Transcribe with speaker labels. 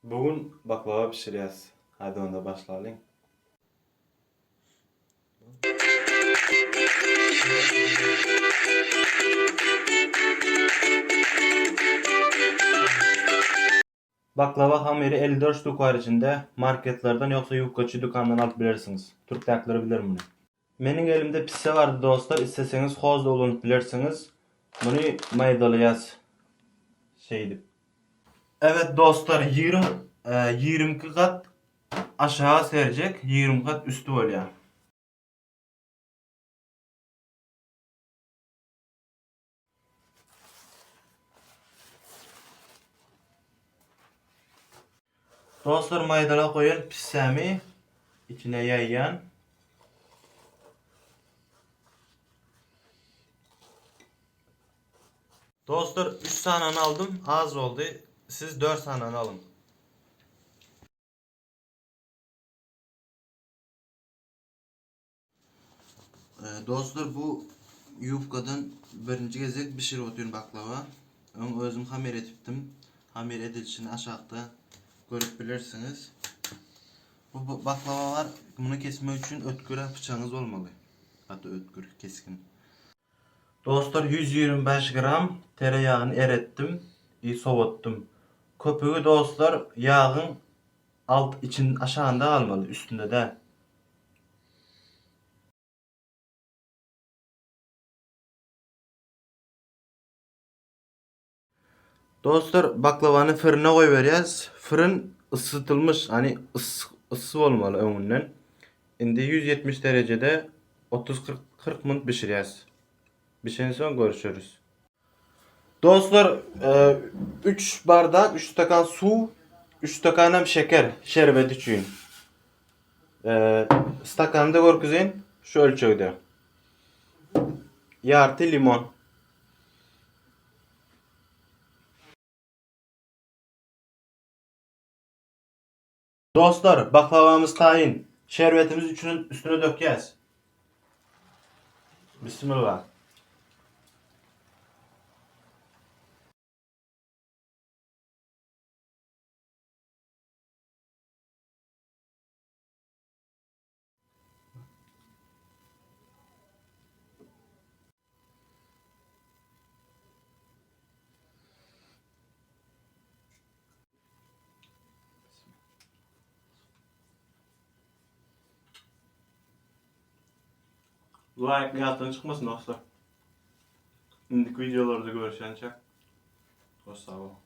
Speaker 1: Bu gün baklawa bişirýäs. Hadi onda başlalyň. Baklawa hamyry 54 ştuk bar içinde. Marketlerden ýogsa ýufkaçy dükandan alyp bilersiňiz. Türkdäkiler biler muny. Meniň elimde pisse bardy dostlar isleseňiz hoz-da ulanyp bilersiňiz. Muny maýdalaýas şeýdip. Evet dostlar 20 22 gat aşaga serjek 20 gat üsti bolýar. Dostlar maýdalap goýan pissämi içine ýaýýan. Dostlar 3 sanany aldym, az boldy. Siz 4 sanany alyň. Dostlar bu ýufkadan birinji gezek bişirip otyryn baklawa. Öň özüm hamyr edipdim. Hamyr edilişini aşakda görüp bilersiňiz. Bu baklawa bar. Muny kesmek üçin ötgür pyçagyňyz bolmaly. Gaty ötgür, kesgin. Dostlar 125 gram tereýagyny eretdim i sowatdym. Köpügi dostlar ýagyň alt için aşagynda galmaly, üstünde däl. Dostlar baklawany fyrna goýberýäs. Fyryn yssytylmyş, ýagny yssy bolmaly öňünden. Indi 170 derejede 30-40 40 minut bişirýäs. Bişensoň görüşeris. Dostlar, 3 bardak, 3 stakan suw, 3 stakan hem şeker şerbet üçin. Stakany da görkezeýin şu ölçegde. Ýarty limon. Dostlar, baklawamyz taýyn. Şerbetimizi üçin üstüne dökýäs. Bismillah. Like ýatdan çykmasyn dostlar. Indiki wideolarda görüşençe. Hoş sag boluň.